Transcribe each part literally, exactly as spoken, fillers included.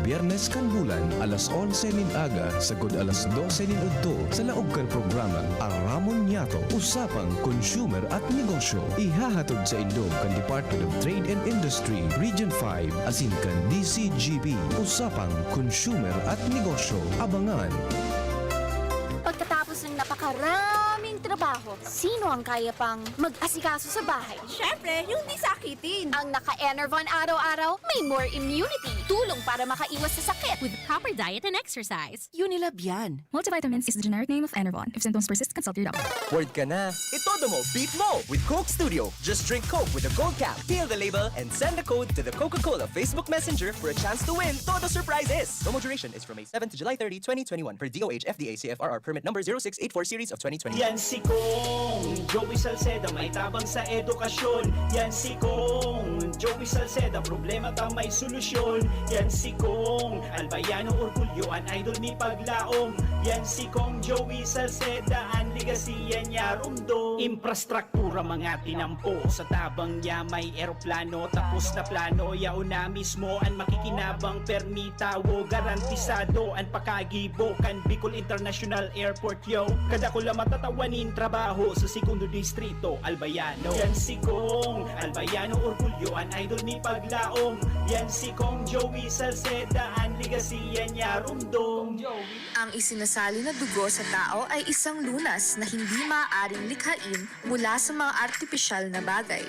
Biyernes kan bulan, alas onse nin aga sagod alas dose nin udto, sa laog kan programang Aramon Niyato, Usapang Consumer at Negosyo. Ihahatod saindong kan Department of Trade and Industry, Region five, asin kan D C G B, Usapang Consumer at Negosyo. Abangan! Pagkatapos ng napakaraming trabaho, sino ang kaya pang mag-asikaso sa bahay? Siyempre, yung di sakitin. Ang naka-Enervon araw-araw, may more immunity. Tulong para makaiwas sa sakit. With proper diet and exercise. Unilab yan. Multivitamins is the generic name of Enervon. If symptoms persist, consult your doctor. Bored ka na? Itodo mo, beat mo with Coke Studio. Just drink Coke with a gold cap, peel the label, and send the code to the Coca-Cola Facebook Messenger for a chance to win Todo Surprises. Promo duration is from May seven to July thirty, twenty twenty-one, per D O H F D A C F R R permit number zero six eight four series of twenty twenty. Yan si Kong Joey Salceda, may tabang sa edukasyon. Yan si Kong Joey Salceda, problema ta may solusyon. Yan si Kong Albayano, orgulyo, an idol mi paglaom. Yan si Kong Joey Salceda, an legacy yan niya rumdom. Infrastruktura mga tinampo, sa tabang niya may eroplano, tapos na plano, yaon na mismo an makikinabang, permi tawo, garantisado an pakagibo kan Bicol International Airport, yo. Kadakula matatawan nin trabaho sa Segundo Distrito, Albayano. Yan si Kong Albayano, orgulyo, an idol mi paglaom. Yan si Kong Joey Salceda, an legacy yan niya rumdom. Ang isinasalin na dugo sa tao ay isang lunas na hindi maaaring likhain mula sa mga artipisyal na bagay.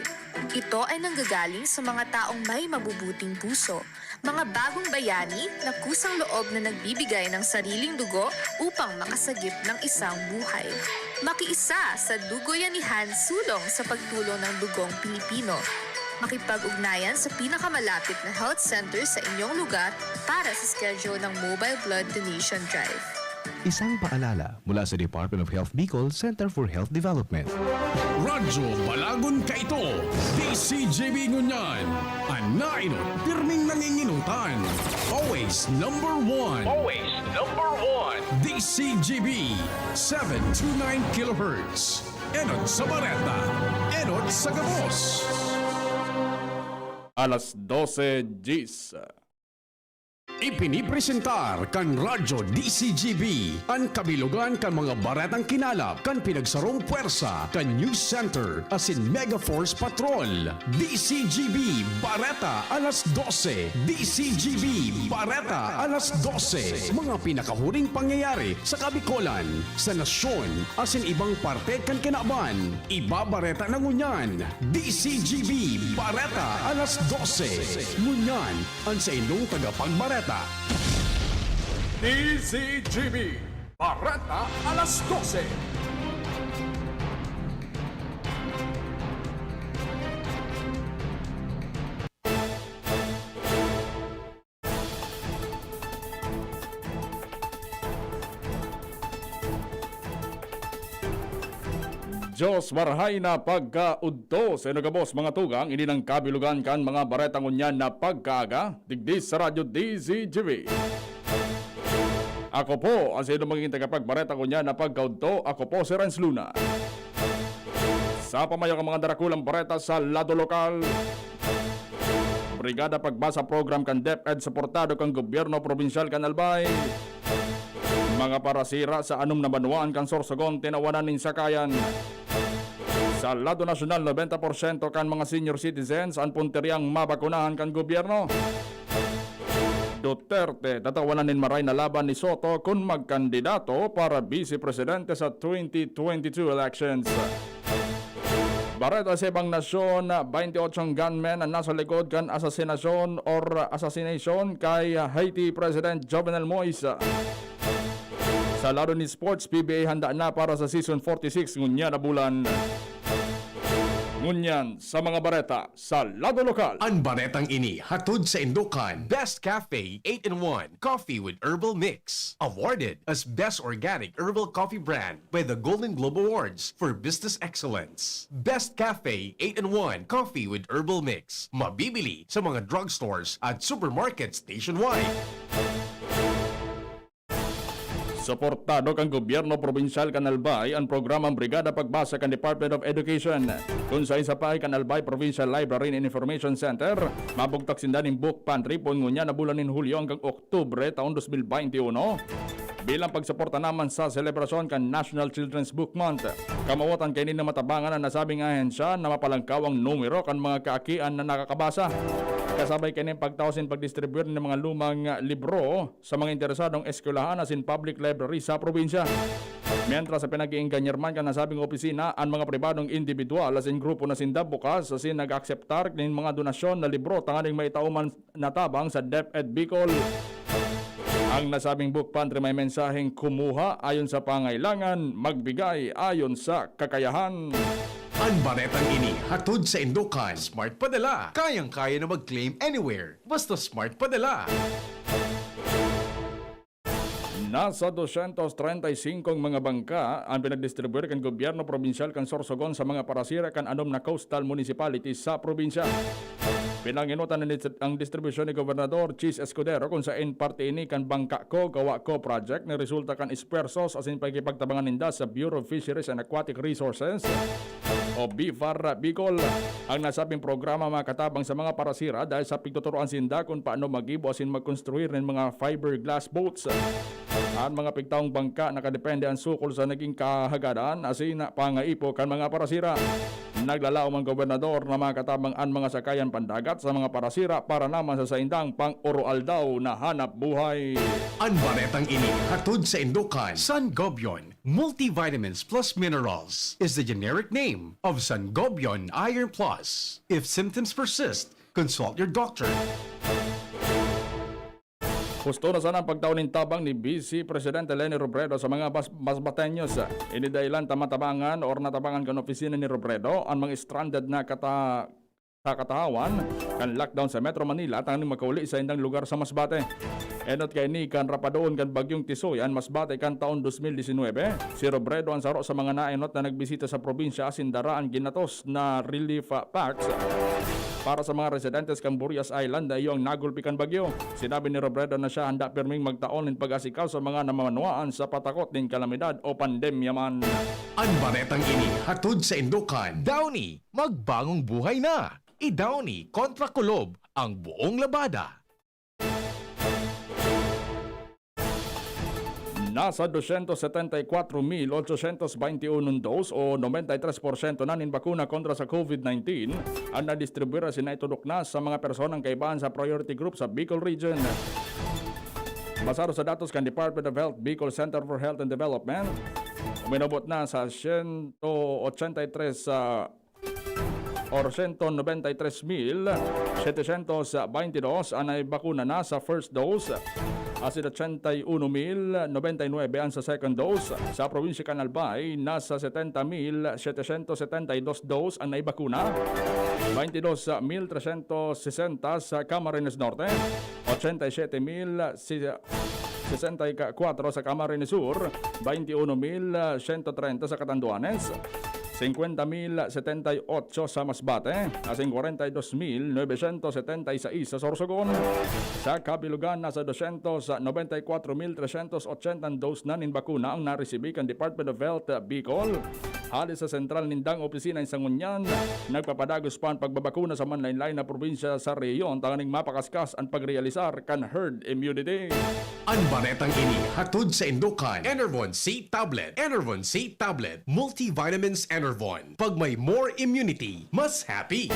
Ito ay nanggagaling sa mga taong may mabubuting puso, mga bagong bayani na kusang loob na nagbibigay ng sariling dugo upang makasagip ng isang buhay. Makiisa sa Dugoyanihan Sulong sa pagtulong ng dugong Pilipino. Makipag-ugnayan sa pinakamalapit na health center sa inyong lugar para sa schedule ng Mobile Blood Donation Drive. Isang paalala mula sa Department of Health Bicol Center for Health Development. Radyo Balagon Kaito, D C G B ngunyan. An nainot, pirming nanginginutan. Always number one. Always number one. D C G B, seven two nine kilohertz. Enot sa bareta, enot sa gabos. Alas dose diyes. Ipinipresentar kan Radyo D C G B an kabilogan kan mga baretang kinalap kan pinagsarong pwersa kan News Center asin Mega Force Patrol. D C G B Bareta alas dose. D C G B Bareta alas dose. Mga pinakahuring pangyayari sa Kabikolan, sa nasyon, asin ibang parte kan kinaban. Ibabareta na ngunyan. D C G B Bareta alas dose. Ngunyan, an saindong tagapagbareta. D C G B, Bareta alas dose. Diyos marhay na pagkaudto sa inyo gabos, mga tugang. Ini nang kabilogan kan mga bareta ngunyan na pagkaaga, digdi sa Radyo D Z G B. Ako po ang sa inyo magiging tagapagbareta ngunyan na pagkaudto. Ako po si Renz Luna. Sa pamayo kan mga darakulang bareta sa lado lokal, Brigada Pagbasa Program kan DepEd, suportado kan Gobyerno Probinsyal kan Albay. Mga parasira sa anom na banwaan kan Sorsogon tinawanan nin sakayan. Sa lado nasyonal, nobenta porsyento kan mga senior citizens an punteryang mabakunahan kan gobyerno. Duterte tatawanan nin maray na laban ni Soto kun magkandidato para bise presidente sa twenty twenty-two elections. Bareta sa ibang nasyon, baynte otsong gunmen an nasa likod kan asasinasyon or assassination kay Haiti President Jovenel Moïse. Sa lado nin sports, P B A handa na para sa season forty-six ngunyan na bulan. Ngunyan sa mga bareta sa lado lokal. An baretang ini hatod saindo kan Best Cafe eight-in-one Coffee with Herbal Mix, awarded as Best Organic Herbal Coffee Brand by the Golden Globe Awards for Business Excellence. Best Cafe eight-in-one Coffee with Herbal Mix, mabibili sa mga drugstores at supermarkets nationwide. Suportado kan gobyerno probinsyal kan Albay an programang Brigada Pagbasa kan Department of Education, kun saen sa paagi kan Albay Provincial Library and Information Center, mabugtak sinda nin book pantry poon ngunyan na bulan nin Hulyo hanggang Oktubre taon dos mil baynte uno, bilang pagsuporta naman sa selebrasyon kan National Children's Book Month. Kamawotan kaini na matabangan an nasabing ahensya na mapalangkaw an numero kan mga kaakian na nakakabasa. Kasabay kaini an pagtao asin pagdistribuyar nin mga lumang libro sa mga interesadong eskwelahan asin public library sa probinsya. Mientras sa pinag-iingganyar man kan nasabing opisina, an mga pribadong indibidwal asin grupo na sinda bukas asin nag-akseptar nin mga donasyon na libro tanganing maitao man na tabang sa DepEd Bicol. Ang nasabing book pantry may mensaheng kumuha ayon sa pangailangan, magbigay ayon sa kakayahan. An baretang ini hatod saindo kan Smart Padala. Kayang-kaya na mag-claim anywhere. Basta Smart Padala. Nasa dosyentos treinta y singkong mga bangka an pinagdistribuyar kan gobyerno probinsyal kan Sorsogon sa mga parasira kan anom na coastal municipalities sa probinsya. Pinangenotan na nit-, ang distribusyon ni Gobernador Chiz Escudero, kun saen parte ini kan Bangka Ko, Gawa Ko project na resulta kan espuwersos asin pakikipagtabangan ninda sa Bureau of Fisheries and Aquatic Resources o BFAR Bicol. Ang nasabing programa makatabang sa mga parasira dahil sa pigtuturoan sinda kun paano maggibo asin magkonstruir nin mga fiberglass boats. An mga pigtaong bangka nakadepende an sukol sa naging kahagadan asin pangaipo kan mga parasira. Naglalaom ang gobernador na makatabang an mga sakayan pandagat sa mga parasira para naman sa saindang pang-oroaldaw na hanap buhay. An baretang ini hatod saindo kan Sangobion. Multivitamins plus minerals is the generic name of Sangobion Iron Plus. If symptoms persist, consult your doctor. Husto na sana ang pagtao nin tabang ni Vice Presidente Leni Robredo sa mga bas-, Masbateños. Ini dahilan ta matabangan or natabangan kan opisina ni Robredo an mga stranded na kata-, sa katahawan kan lockdown sa Metro Manila tanganing makauli sa indang lugar sa Masbate. Enot kaini kan rapadoon kan Bagyong Tisoy an Masbate kan taon dos mil disinwebe, si Robredo an saro sa mga naenot na nagbisita sa probinsya asin dara an ginatos na relief, ah, packs para sa mga residentes kan Burias Island na iyo ang nagulpi kan bagyo. Sinabi ni Robredo na siya handa pirming magtaon nin pag-asikaso sa mga namamanwaan sa patakot nin kalamidad o pandemya man. An baretang ini hatod saindo kan Downy, magbangong buhay na! I-Downy kontra kulob ang buong labada. Nasa dosyentos setenta y kwatro mil ochosyentos baynte unong dos o nobenta y tres porsyento na nin bakuna kontra sa COVID nineteen an nadistribuir asin naitudok na sa mga personang kaibahan sa priority group sa Bicol Region. Basado sa datos kan Department of Health Bicol Center for Health and Development, uminabot na sa siyento ochenta y tres, ah, or siyento nobenta y tres mil setesyentos baynte dos an naibakuna na sa first dose, asin ochenta y uno mil nobenta y nuebe an sa second dose. Sa probinsya kan Albay, nasa setenta mil setesyentos setenta y dos dose an naibakuna, baynte dos mil tresyentos sesenta sa Camarines Norte, ochenta y siyete mil sesenta y kwatro sa Camarines Sur, baynte uno mil siyento trenta sa Catanduanes, singkwenta mil setenta y otso sa Masbate, asin kwarenta y dos mil nobesyentos setenta y sais sa Sorsogon. Sa kabilugan, nasa dosyentos nobenta y kwatro mil tresyentos ochenta dos na nin bakuna ang naresibi kan Department of Health Bicol. Hali sa sentral nindang opisina sa ngunyan, nagpapadagos pa an pagbabakuna sa manlaen-laen na probinsya sa rehiyon tanganing mapakaskas an pagrealisar kan herd immunity. An baretang ini hatod saindo kan Enervon C Tablet. Enervon C Tablet, multivitamins Enervon. Pag may more immunity, mas happy.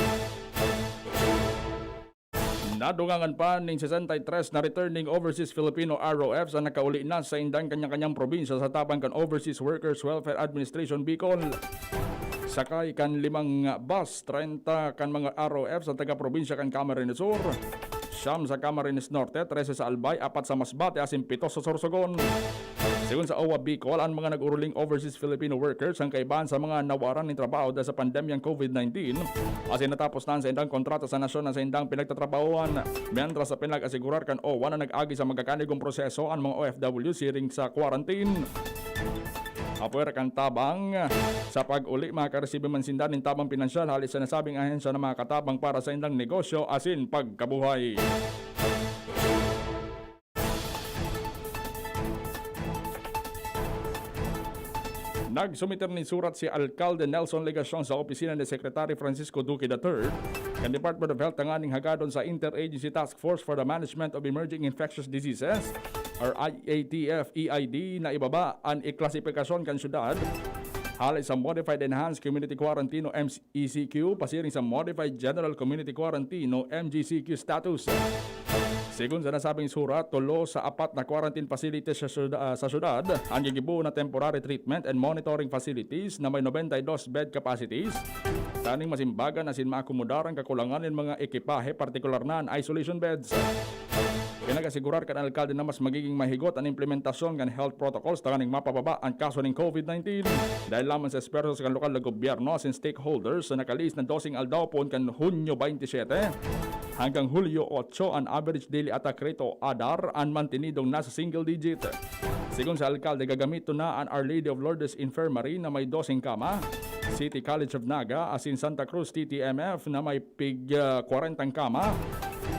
Nadungangan pa ning sesenta y tres na returning overseas Filipino R O Fs an nakauli na sa indang kanya-kanyang probinsya sa tabang kan Overseas Workers Welfare Administration Bicol. Sakay kan limang bus, treinta kan mga R O Fs an taga-probinsya kan Camarines Sur, siyam sa Camarines Norte, trese sa Albay, apat sa Masbate, asin pito sa Sorsogon. Segun sa O W A Bicol, an mga nag-uruling overseas Filipino workers an kaibahan sa mga nawaran nin trabaho dahil sa pandemyang COVID nineteen, asin natapos na an saindang kontrata sa nasyon na saindang pinagtatrabahoan. Mientras sa pinag-asigurar kan O W A na nag-agi sa magkakanigong proseso an mga O F W siring sa quarantine. Apwera kan tabang, sa pag-uli, makaresibi man sinda nin tabang pinansyal hali sa nasabing ahensya na makatabang para sa indang negosyo asin pagkabuhay. Nagsumiter nin surat si Alcalde Nelson Legacion sa opisina ni Secretary Francisco Duque the third kan Department of Health tanganing hagadon sa Interagency Task Force for the Management of Emerging Infectious Diseases or I A T F E I D na ibaba an iklasifikasyon kan syudad hale sa Modified Enhanced Community Quarantine o M E C Q pasiring sa Modified General Community Quarantine o M G C Q status. Sigon sa nasabing surat, tulo sa apat na quarantine facilities sa syuda-, ah, sa syudad an gigibo na temporary treatment and monitoring facilities na may nobenta y dos bed capacities, tanganing masimbagan asin maakomodar an kakulangan nin mga ekipahe, partikular na an isolation beds. Pinag-asigurar kan alkalde na mas magiging mahigot an implementasyon kan health protocols tanganing mapababa an kaso nin COVID nineteen. Dahil lamang sa esfuerzos kan lokal na gobyerno asin stakeholders, sa nakalihis na doseng aldaw poon kan Hunyo twenty-seven hanggang Hulyo otso, an average daily attack rate o ADAR an mantenidong nasa single digit. Sigon sa alkalde, gagamiton na an Our Lady of Lourdes Infirmary na may doseng kama, City College of Naga asin Santa Cruz T T M F na may pig, ah, kwarentang kama,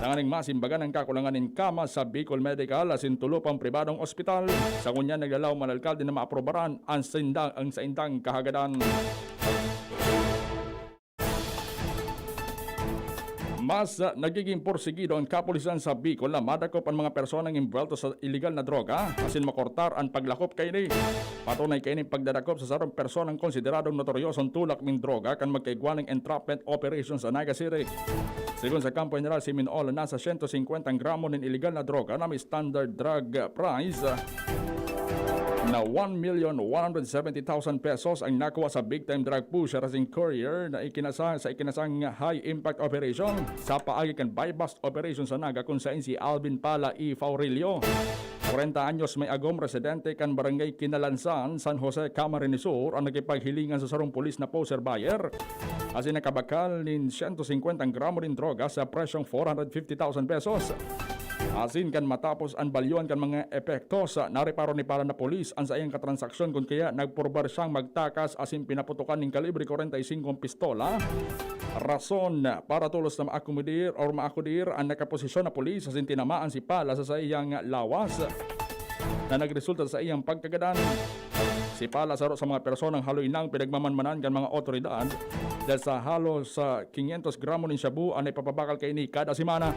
tanganing masimbagan ang kakulangan nin kama sa Bicol Medical asin tulo pang pribadong ospital. Sa ngunyan, naglalaom an alkalde na maaprobaran ang sindang, ang saindang kahagadan. Mas, ah, nagiging porsigido ang kapulisan sa Bicol na madakop ang mga personang imbwelto sa iligal na droga asin makortar an paglakop kaini. Patunay kaini pagdadakop sa sarong personang konsideradong notoryosong tulak nin droga kan magkaigwa nin entrapment operation sa Naga City. Sigon sa Kampo General Simeon Ola, nasa siyento singkwenta gramo nin iligal na droga na may standard drug price na one million one hundred seventy thousand pesos ang nakuha sa big time drug pusher asin courier na ikinasa-, sa ikinasang high impact operation sa paagi kan buy bust operation sa Naga, kun sain si Alvin Pala E. Faurilio, kwarenta anyos, may agom, residente kan Barangay Kinalansan, San Jose, Camarines Sur, ang nakipaghilingan sa sarong pulis na poser buyer asin nakabakal nin siyento singkwenta gramo nin droga sa presyong four hundred fifty thousand pesos. Asin kan matapos an balyoan kan mga epektos, nareparo ni Pala na pulis an saiyang katransaksyon, kun kaya nagpurbar siyang magtakas asin pinaputokan nin kalibre kwarenta y singko pistola, rason para tolos na maakomodir or maakudir an nakaposisyon na pulis asin tinamaan si Pala sa saiyang lawas na nagresulta sa iyang pagkagadan. Si Pala saro sa mga personang haloy nang pinagmamanmanan kan mga otoridad dahil sa halos sa quinientos gramo nin shabu an ipapabakal kaini kada semana.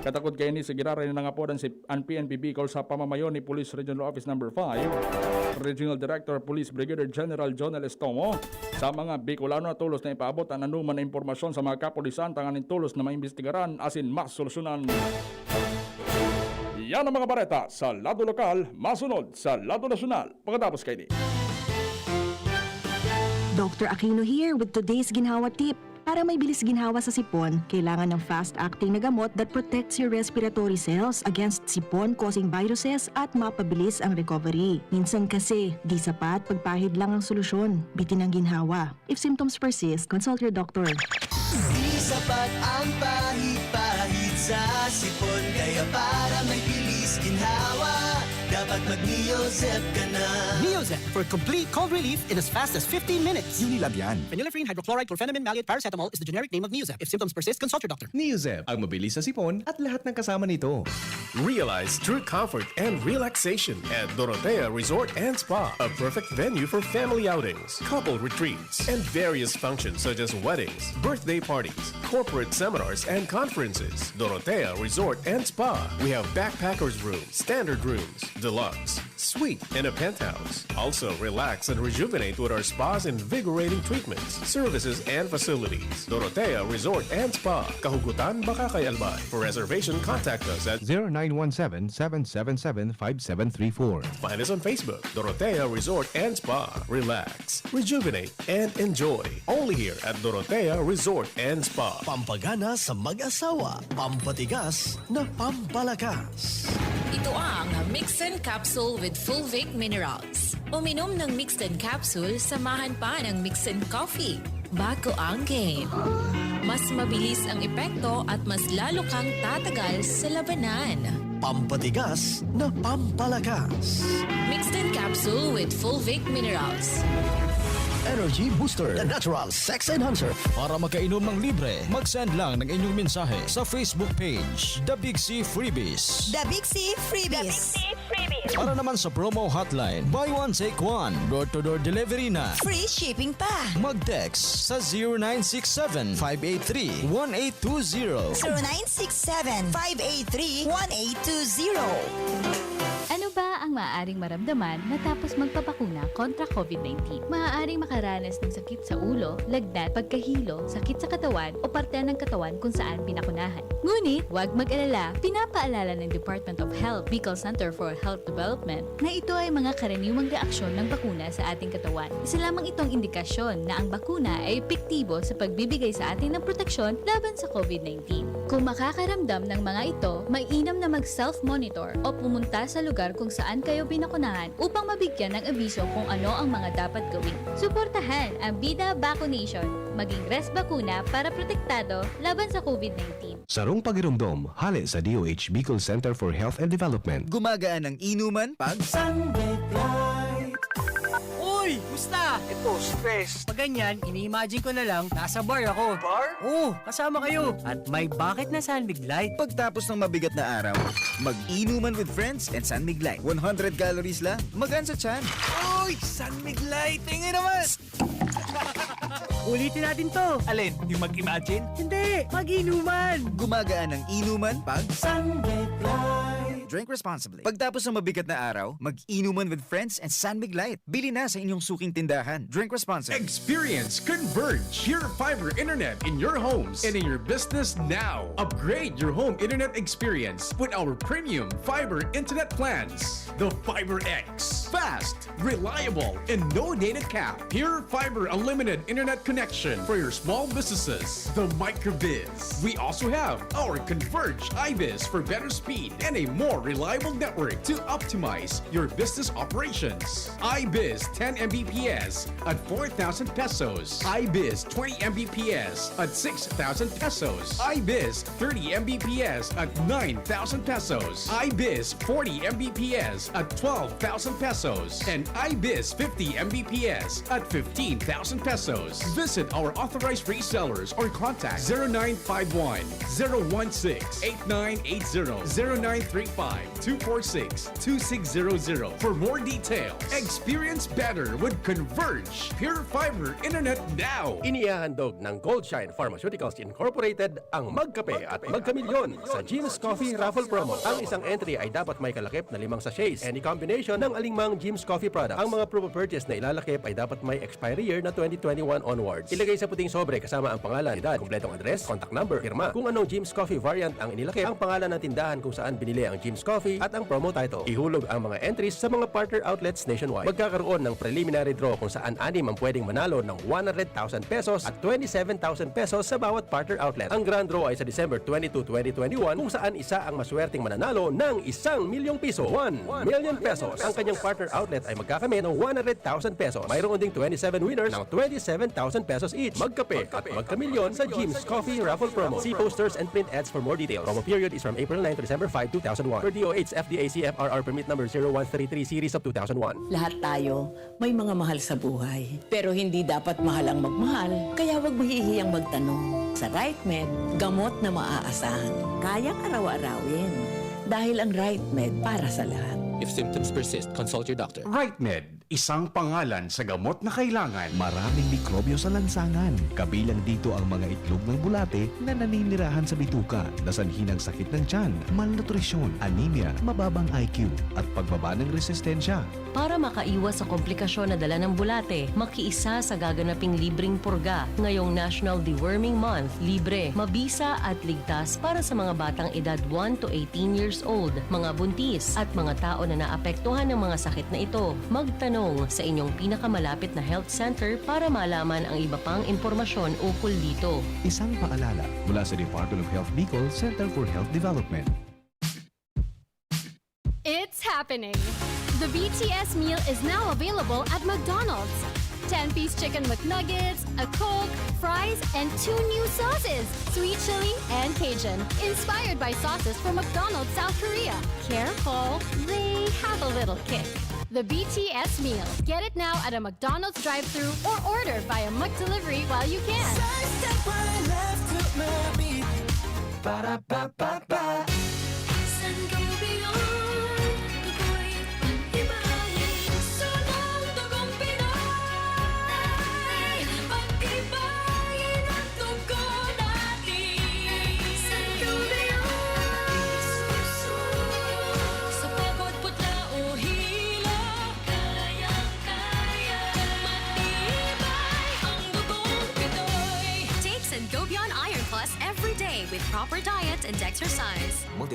Katakod kaini sa giraray na nangapodan si an P N P Bicol sa pamamayo ni Police Regional Office Number five, Regional Director Police Brigadier General Jonel Estomo, sa mga Bicolano na tolos na ipaabot an anoman na impormasyon sa mga kapulisan tanganing tolos na maimbestigaran asin masolusyonan. Yan ang mga bareta sa lado lokal, masunod sa lado nasyonal. Pagkatapos kaini. Doctor Aquino here with today's ginhawa tip. Para may bilis ginhawa sa sipon, kailangan ng fast-acting na gamot that protects your respiratory cells against sipon-causing viruses at mapabilis ang recovery. Minsan kasi, di sapat pagpahid lang ang solusyon. Bitin ang ginhawa. If symptoms persist, consult your doctor. Di sapat ang pahid-pahid sa sipon, kaya para may bilis ginhawa, dapat mag-Neozep ka na. Neozep for complete cold relief in as fast as fifteen minutes. Unilab yan. Phenylephrine hydrochloride chlorphenamine maleate paracetamol is the generic name of Neozep. If symptoms persist, consult your doctor. Neozep, ang mabilis sa sipon at lahat ng kasama nito. Realize true comfort and relaxation at Dorotea Resort and Spa, a perfect venue for family outings, couple retreats, and various functions such as weddings, birthday parties, corporate seminars, and conferences. Dorotea Resort and Spa. We have backpackers room, standard rooms, deluxe, suite, and a penthouse. Also, relax and rejuvenate with our spa's invigorating treatments, services, and facilities. Dorotea Resort and Spa, Kahugutan, Bacacay, Albay. For reservation, contact us at zero nine one seven, seven seven seven, five seven three four. Find us on Facebook, Dorotea Resort and Spa. Relax, rejuvenate, and enjoy. Only here at Dorotea Resort and Spa. Pampagana sa mag-asawa, pampatigas na pampalakas. Ito ang Mixin Capsule with Fulvic Minerals. Uminom ng Mixin Capsule, samahan pa ng Mixin Coffee. Bago ang game. Mas mabilis ang epekto at mas lalo kang tatagal sa labanan. Pampatigas na pampalakas. Mixed in capsule with Fulvic Minerals. Energy Booster, the natural sex enhancer. Para makainom ng libre, mag-send lang ng inyong mensahe sa Facebook page, The Big C Freebies. The Big C Freebies. Para naman sa promo hotline, buy one, take one, door-to-door delivery na. Free shipping pa. Mag-text sa zero nine six seven, five eight three, one eight two zero. Zero nine six seven, five eight three, one eight two zero. Ano ba ang maaaring maramdaman matapos magpabakuna kontra COVID nineteen? Maaaring makaranas ng sakit sa ulo, lagnat, pagkahilo, sakit sa katawan o parte ng katawan kung saan binakunahan. Ngunit, huwag mag-alala, pinapaalala ng Department of Health, Bicol Center for Health Development, na ito ay mga karaniwang reaksyon ng bakuna sa ating katawan. Isa lamang itong indikasyon na ang bakuna ay epektibo sa pagbibigay sa atin ng proteksyon laban sa COVID nineteen. Kung makakaramdam ng mga ito, mainam na mag-self-monitor o pumunta sa lugar kung saan kayo binakunahan upang mabigyan ng abiso kung ano ang mga dapat gawin. Suportahan ang Bida Vaccination. Maging res bakuna para protektado laban sa COVID nineteen. Sarong pagiromdom, hale sa D O H Bicol Center for Health and Development. Gumagaan ang inuman pag Sunbet Light. Uy! Musta? Ito, stress. Pag ganyan, ini-imagine ko na lang, nasa bar ako. Bar? Oo, kasama kayo. At may bakit na San Mig Light. Pagtapos ng mabigat na araw, mag-inuman with friends and San Mig Light. One hundred calories lang, magaan sa tiyan. Uy! San Mig Light! Tingin naman! Ulitin natin to. Alin? Yung mag-imagine? Hindi! Mag-inuman! Gumagaan ang inuman pag Sunbet Light. Drink responsibly. Pagtapos ng mabigat na araw, mag-inuman with friends and San Mig Light. Bili na sa inyong suking tindahan. Drink responsibly. Experience Converge Pure Fiber Internet in your homes and in your business now. Upgrade your home internet experience with our premium fiber internet plans. The Fiber X. Fast, reliable, and no data cap. Pure Fiber Unlimited Internet Connection for your small businesses. The Microbiz. We also have our Converge iBiz for better speed and a more reliable network to optimize your business operations. iBiz ten M B P S at four thousand pesos. iBiz twenty M B P S at six thousand pesos. iBiz thirty M B P S at nine thousand pesos. iBiz forty M B P S at twelve thousand pesos. And iBiz fifty M B P S at fifteen thousand pesos. Visit our authorized resellers or contact zero nine five one, zero one six, eight nine eight zero, zero nine three five, two four six, two six zero zero for more details. Experience better with Converge Pure Fiber Internet now! Inihahandog ng Goldshine Pharmaceuticals Incorporated ang Magkape at Magkamilyon sa Jim's Coffee Raffle Promo. Ang isang entry ay dapat may kalakip na limang sachets. Any combination ng alingmang Jim's Coffee product. Ang mga promo purchase na ilalakip ay dapat may expiry year na twenty twenty-one onwards. Ilagay sa puting sobre kasama ang pangalan, edad, kompletong address, contact number, pirma. Kung anong Jim's Coffee variant ang inilakip, ang pangalan ng tindahan kung saan binili ang Jim's Coffee at ang promo title. Ihulog ang mga entries sa mga partner outlets nationwide. Magkakaroon ng preliminary draw kung saan anim ang pwedeng manalo ng one hundred thousand pesos at twenty-seven thousand pesos sa bawat partner outlet. Ang grand draw ay sa December twenty-two, twenty twenty-one, kung saan isa ang maswerteng mananalo ng isang milyong piso, one million pesos. Ang kanyang partner outlet ay magkakamit ng one hundred thousand pesos. Mayroon ding twenty-seven winners ng twenty-seven thousand pesos each. Magkape at magkamilyon sa Jim's Coffee Raffle Promo. See posters and print ads for more details. Promo period is from April nine to December five, two thousand one. Per D O H F D A C F R R Permit Number zero one three three Series of two thousand one. Lahat tayo may mga mahal sa buhay. Pero hindi dapat mahal ang magmahal, kaya huwag mahihiyang magtanong. Sa RightMed, gamot na maaasahan. Kayang araw-arawin. Dahil ang RightMed para sa lahat. If symptoms persist, consult your doctor. RightMed, isang pangalan sa gamot na kailangan. Maraming mikrobyo sa lansangan. Kabilang dito ang mga itlog ng bulate na naninirahan sa bituka, na sanhi ng sakit ng tiyan, malnutrisyon, anemia, mababang I Q, at pagbaba ng resistensya. Para makaiwas sa komplikasyon na dala ng bulate, makiisa sa gaganaping libreng purga ngayong National Deworming Month. Libre, mabisa at ligtas para sa mga batang edad one to eighteen years old, mga buntis, at mga tao na naapektuhan ng mga sakit na ito. Magtanong sa inyong pinakamalapit na health center para malaman ang iba pang impormasyon ukol dito. Isang paalala mula sa Department of Health Bicol Center for Health Development. It's happening! The B T S meal is now available at McDonald's. Ten-piece chicken McNuggets, a Coke, fries, and two new sauces, sweet chili and Cajun, inspired by sauces from McDonald's South Korea. Careful, they have a little kick. The B T S meal. Get it now at a McDonald's drive-thru or order via McDelivery while you can. Sa isang palapit, mabit. Para-pa-pa-pa. Sangobion, the boy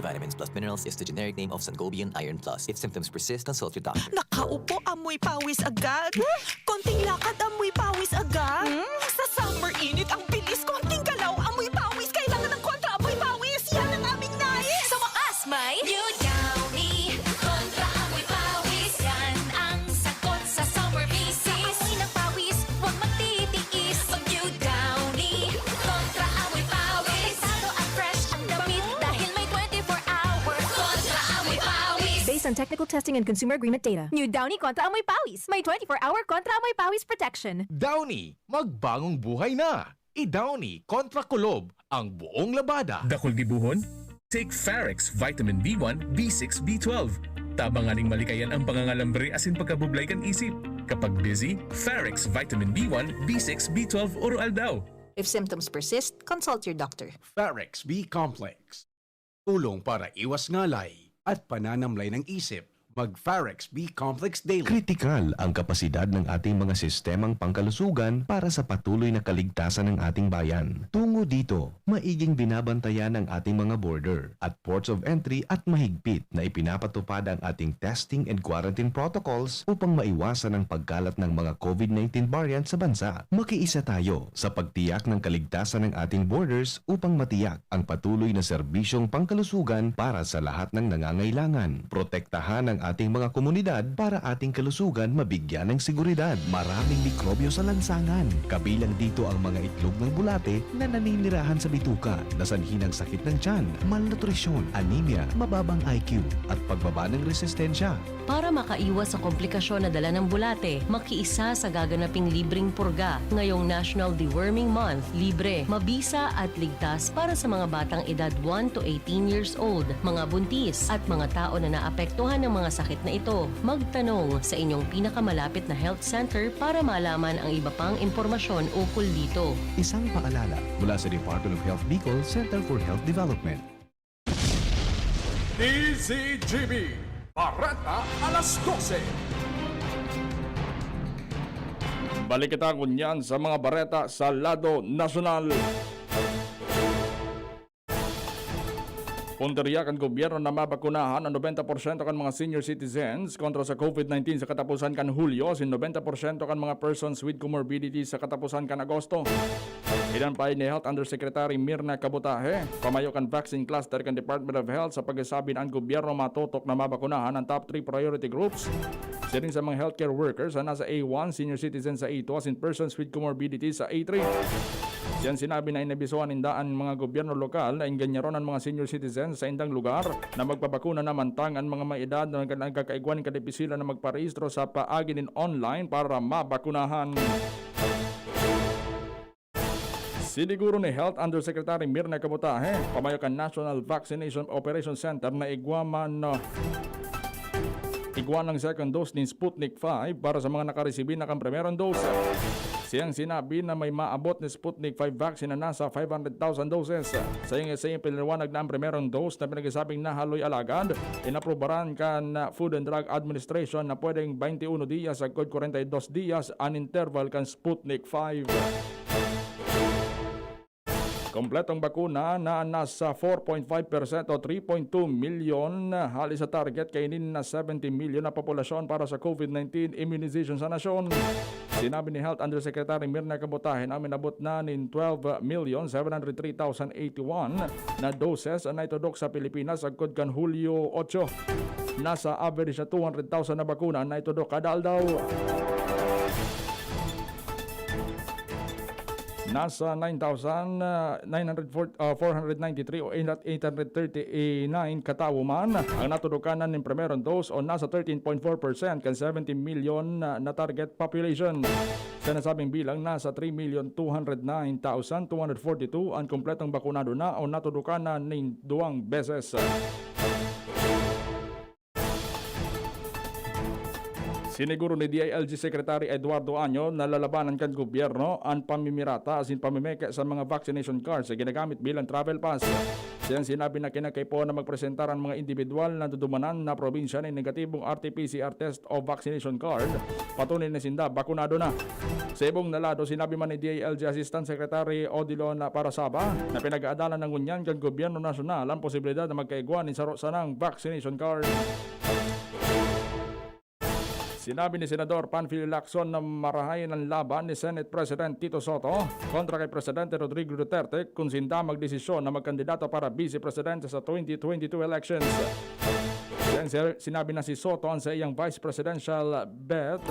Vitamins plus minerals is the generic name of Sangobion Iron Plus. If symptoms persist, consult your doctor. Nakaupo, amoy pawis agad. Konting lakad, amoy pawis agad. Hmm? Sa summer init, ang bilis. Konting galaw, amoy pawis. Kailangan ng kontra amoy pawis. Yan ang aming nais. Sa wakas, may New Downy Kontra Amoy Pawis. Yan ang sagot sa summer bisis. Sa amoy ng pawis, huwag magtitiis. Mag New Downy Kontra Amoy Pawis. Protektado at fresh ang damit dahil may twenty-four hour Kontra Amoy Pawis. Based on technical testing and consumer agreement data. New Downy Kontra Amoy Pawis. May twenty-four hour Kontra Amoy Pawis protection. Downy, magbangong buhay na! I-Downy kontra kulob ang buong labada. Dakul gibohon? Take Farex Vitamin B one, B six, B twelve. Tabangan ning malikayan ang pangangalambre asin pagkabublay kan isip. Kapag busy, Farex Vitamin B one, B six, B twelve oro-aldaw. If symptoms persist, consult your doctor. Farex B Complex. Tulong para iwas ngalay at pananamlay ng isip. Mag Farex B Complex Daily. Kritikal ang kapasidad ng ating mga sistemang pangkalusugan para sa patuloy na kaligtasan ng ating bayan. Tungo dito, maiging binabantayan ang ating mga border at ports of entry at mahigpit na ipinapatupad ang ating testing and quarantine protocols upang maiwasan ang pagkalat ng mga COVID nineteen variant sa bansa. Makiisa tayo sa pagtiyak ng kaligtasan ng ating borders upang matiyak ang patuloy na serbisyong pangkalusugan para sa lahat ng nangangailangan. Protektahan ang ating mga komunidad para ating kalusugan mabigyan ng seguridad. Maraming mikrobyo sa lansangan, kabilang dito ang mga itlog ng bulate na naninirahan sa bituka, na sanhi ng sakit ng tiyan, malnutrisyon, anemia, mababang I Q, at pagbaba ng resistensya. Para makaiwas sa komplikasyon na dala ng bulate, makiisa sa gaganaping libreng purga ngayong National Deworming Month. Libre, mabisa at ligtas para sa mga batang edad one to eighteen years old, mga buntis, at mga tao na naapektuhan ng mga sakit na ito. Magtanong sa inyong pinakamalapit na health center para malaman ang iba pang impormasyon ukol dito. Isang paalala mula sa Department of Health Bicol, Center for Health Development. D Z G B, Bareta alas dose. Balik kita ngunyan sa mga bareta sa lado nasyonal. Puntirya kan gobyerno na mabakunahan an nobenta porsyento kan mga senior citizens kontra sa COVID nineteen sa kataposan kan Hulyo, asin nobenta porsyento kan mga persons with comorbidities sa kataposan kan Agosto. Iyan payo ni Health Undersecretary Mirna Kabutahe, pamayo kan vaccine cluster kan Department of Health, sa pagkasabi na an gobyerno matutok na mabakunahan an top three priority groups. Siring sa mga healthcare workers na nasa A one, senior citizens sa A two, asin persons with comorbidities sa A three. Siyan sinabi na inabisohan ninda an mga gobyerno lokal na engganyaron an mga senior citizens sa indang lugar na magpabakuna na mantang an mga may edad na nagka-, nagkakaigwa nin kadipisilan na magparehistro sa paagi nin online para mabakunahan. Siniguro ni Health Undersecretary Mirna Kabutahe, pamayo kan National Vaccination Operation Center, na igwa man, uh, igwa ng second dose nin Sputnik five para sa mga nakaresibi na kan primerong dose. Siyang sinabi na may maabot na Sputnik five vaccine na nasa five hundred thousand doses. Sa iyong essay, pinaliwanag na ang primerong dose na pinagsasabing nahaloy alagad, inaprobaran kan Food and Drug Administration na pwedeng twenty-one dias sagkod forty-two dias an interval kan Sputnik five. Kompletong bakuna na nasa four point five percent o three point two milyon hali sa target kaini na seventy milyon na populasyon para sa COVID nineteen immunization sa nasyon. Sinabi ni Health Undersecretary Mirna Kabutahe na minabot na nin twelve million seven hundred three thousand eighty-one na doses na itudok sa Pilipinas sagkod kan Hulyo otso. Nasa average na two hundred thousand na bakuna na itudok kada aldaw. Nasa nine thousand, ah, nine hundred four, ah, four hundred ninety-three o eight hundred thirty-nine katawo man ang natudukanan nin primerong dose o nasa thirteen point four percent kan seventy million na, na target population. Sa nasabing bilang, nasa three million two hundred nine thousand two hundred forty-two an kompletong bakunado na o natudukanan nin duwang beses. Siniguro ni D I L G Secretary Eduardo Año na lalabanan kan gobyerno an pamimirata asin pamimeke sa mga vaccination cards na ginagamit bilang travel pass. Siyang sinabi na kinakaipuhan na magpresentar ang mga individual na dudumanan na probinsya nin negatibong R T P C R test o vaccination card, patunay na sinda bakunado na. Sa ibong na lado, sinabi man ni D I L G Assistant Secretary Odilon Parasaba na pinag-aadalan na ngunyan kan gobyerno nasyonal ang posibilidad na magkaigwa nin saro sanang vaccination card. Sinabi ni Senador Panfilo Lacson na marahay an laban ni Senate President Tito Sotto kontra kay Presidente Rodrigo Duterte kun sinda magdesisyon na magkandidato para Vice Presidente sa twenty twenty-two elections. Yan, sir, sinabi na si Sotto an saiyang vice presidential bet.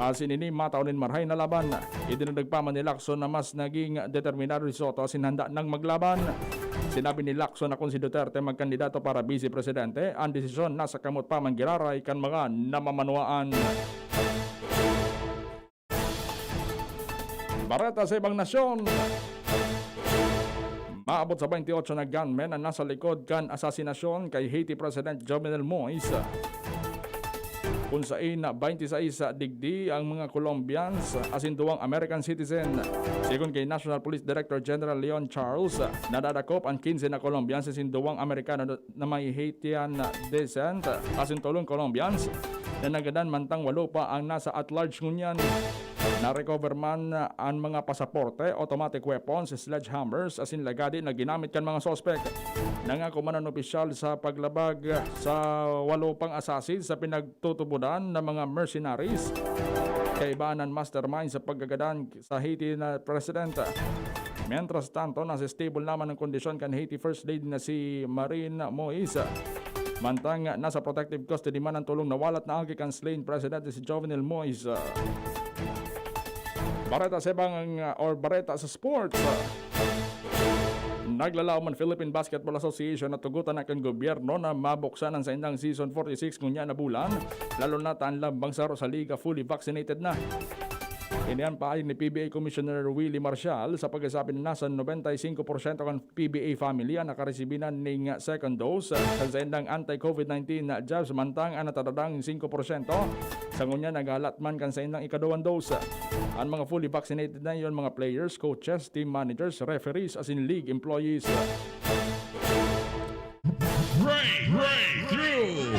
Asin ini matao nin marahay na laban. Idinagdag pa man ni Lacson na mas naging determinado si Sotto asin handa nang maglaban. Sinabi ni Lacson na kun si Duterte magkandidato para Vice Presidente, ang desisyon nasa kamot pa man giraray kan mga namamanwaan. Bareta sa ibang nasyon. Maabot sa twenty-eight na gunmen ang nasa likod kan asasinasyon kay Haiti President Jovenel Moïse, kun sain na twenty-six digdi ang mga Colombians asin duwang American citizen. Sigon kay National Police Director General Leon Charles, nadadakop ang quince na Colombians asin duwang Amerikano na may Haitian descent asin tolong Colombians na nagadan, mantang walo pa ang nasa at large ngunyan. Na-recover man an mga pasaporte, automatic weapons, sledgehammers asin lagadi na ginamit kan mga suspek. Nangako man an opisyal sa paglabag sa walo pang assassin sa pinagtutubodan na mga mercenaries. Kaiba an mastermind sa pagkagadan sa Haiti na presidente. Mientras tanto, nasa stable naman ang kondisyon kan Haiti First Lady na si Marine Moise. Mantang nasa protective custody man ang tolong nawalat na aki kan slain presidente si Jovenel Moise. Bareta sa ibang, or bareta sa sports. Naglalaom an Philippine Basketball Association na tugotan na kan gobyerno na mabuksan an saindang season forty-six ngunyan na bulan, lalo na ta an lambang saro sa liga fully vaccinated na. Ini an payo ni P B A Commissioner Willie Marcial sa pagkasabi na nasa noventa y cinco porsyento kan P B A family an nakaresibi na ning second dose kan saindang anti-COVID nineteen na jabs, mantang an natadadang singko porsyento sa ngunyan naghahalat man kan saindang ikaduwang dose. An mga fully vaccinated na iyon mga players, coaches, team managers, referees, asin league employees. Break, breakthrough!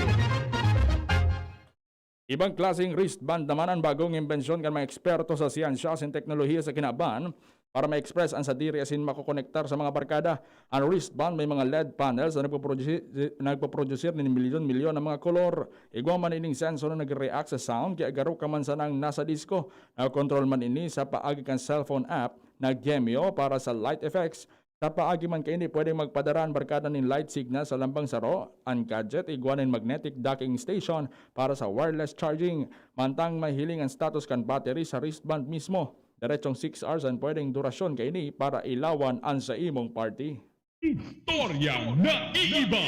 Ibang klaseng wristband naman an bagong imbensyon kan mga eksperto sa siyensya asin teknolohiya sa kinaban para ma-express an sadiri asin makokonektar sa mga barkada. An wristband may mga L E D panels na nagpoprodusi-, nagpoproduce nin milyon-milyon na mga kolor. Igwa man ining sensor na nagre-react sa sound, kaya garo ka man sanang nasa disco. Nakokontrol man ini sa paagi kan cellphone app na Gemio para sa light effects. Sa paagi man kaini, pwedeng magpadara an barkada nin light signal sa lambang saro. An gadget igwa nin magnetic docking station para sa wireless charging. Mantang mahiling an status kan battery sa wristband mismo. Diretsong six hours an pwedeng durasyon kaini para ilawan an sa imong party. Istoryang naiiba.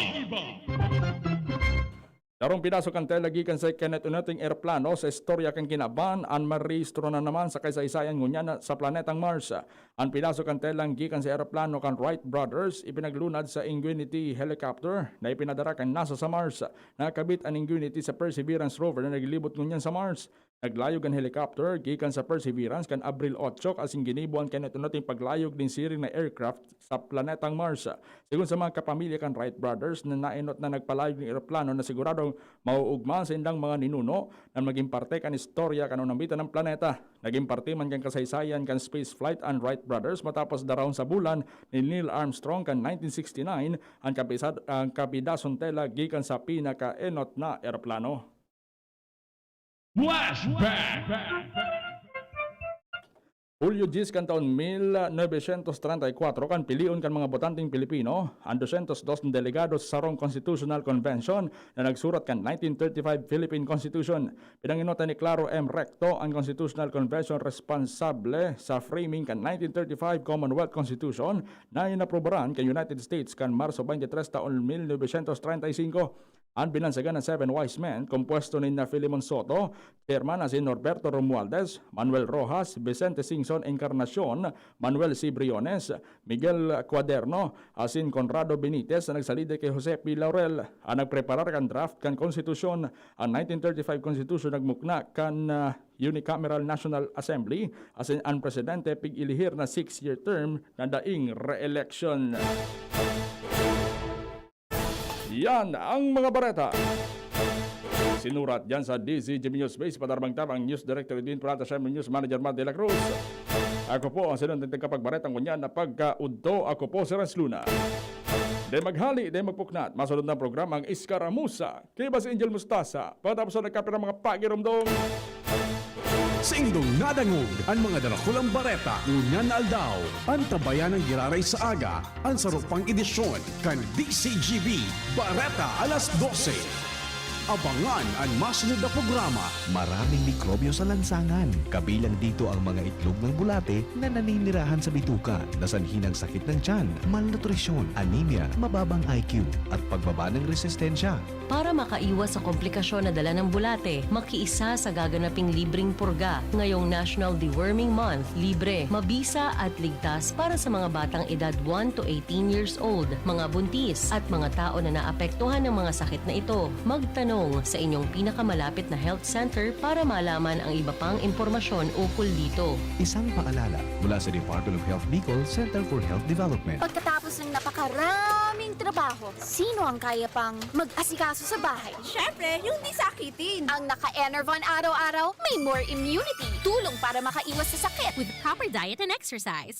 Sarong pedaso kan tela gikan sa kinotonoting eroplano sa istorya kan kinaban an marehistro na naman sa kasaysayan ngunyan na sa planetang Mars. An pedaso kan tela gikan sa eroplano kan Wright Brothers ipinaglunad sa Ingenuity helicopter na ipinadara kan NASA sa Mars. Nakabit an Ingenuity sa Perseverance rover na naglibot ngunyan sa Mars. Naglayog an helicopter gikan sa Perseverance kan Abril otso asin ginibo an kinotonoting paglayog nin siring na aircraft sa planetang Mars. Sigon sa mga kapamilya kan Wright Brothers na naenot na nagpalayog nin eroplano na siguradong mauugma sa indang mga ninuno na magin parte kan istorya kan unambitan na planeta. Nagin parte man kan kasaysayan kan spaceflight an Wright Brothers matapos darahon sa bulan ni Neil Armstrong kan nineteen sixty-nine an kapisad-, ang kapidason tela gikan sa pinakaenot na eroplano. Flashback! Hulyo diyes kan taon mil novecientos treinta y cuatro kan pilion kan mga botanteng Pilipino an doscientos dos na delegado sa sarong Constitutional Convention na nagsurat kan nineteen thirty-five Philippine Constitution. Pinangenotan ni Claro M. Recto an Constitutional Convention responsable sa framing kan nineteen thirty-five Commonwealth Constitution na inaprobaran kan United States kan Marso twenty-three taon mil novecientos treinta y cinco. An binansagan na Seven Wise Men, kompuesto ni na Filemon Soto, chairman, asin Norberto Romualdez, Manuel Rojas, Vicente Singson Encarnacion, Manuel C. Briones, Miguel Cuaderno, asin Conrado Benitez na nagsalida ki Jose P. Laurel. An nagpreparar kan draft kan konstitusyon, an nineteen thirty-five Constitution nagmukna kan, ah, Unicameral National Assembly, asin an presidente pig-ilihir na six-year term na daing re-election. Yan ang mga bareta. Sinurat dyan sa D Z G B News Base, padarabang tabang News Director Edwin Prata, siya ang News Manager Matt De La Cruz. Ako po ang sinunod na kapagbareta ngunyan na pagkaudto. Ako po si Renz Luna. Di maghali, di magpuknat. Masunod na programa ang Iskaramusa. Kay Bas Angel Mustasa. Pagkatapos na nagkape ng mga pagirumdom. Saindong nadangog an mga darakulang bareta ngunyan na aldaw. Antabayan ang giraray sa aga, an sarong pang edisyon kan D C G B Bareta alas dose. Abangan an masunod na programa. Maraming mikrobyo sa lansangan, kabilang dito ang mga itlog ng bulate na naninirahan sa bituka, na sanhi ng sakit ng tiyan, malnutrisyon, anemia, mababang I Q, at pagbaba ng resistensya. Para makaiwas sa komplikasyon na dala ng bulate, makiisa sa gaganaping libreng purga ngayong National Deworming Month. Libre, mabisa at ligtas para sa mga batang edad one to eighteen years old, mga buntis, at mga tao na naapektuhan ng mga sakit na ito. Magtanong sa inyong pinakamalapit na health center para malaman ang iba pang impormasyon ukol dito. Isang paalala mula sa Department of Health Bicol, Center for Health Development. Pagkatapos ng napakaraming trabaho, sino ang kaya pang mag-asikaso sa bahay? Siyempre, yung di sakitin. Ang naka-Enervon araw-araw, may more immunity. Tulong para makaiwas sa sakit. With proper diet and exercise.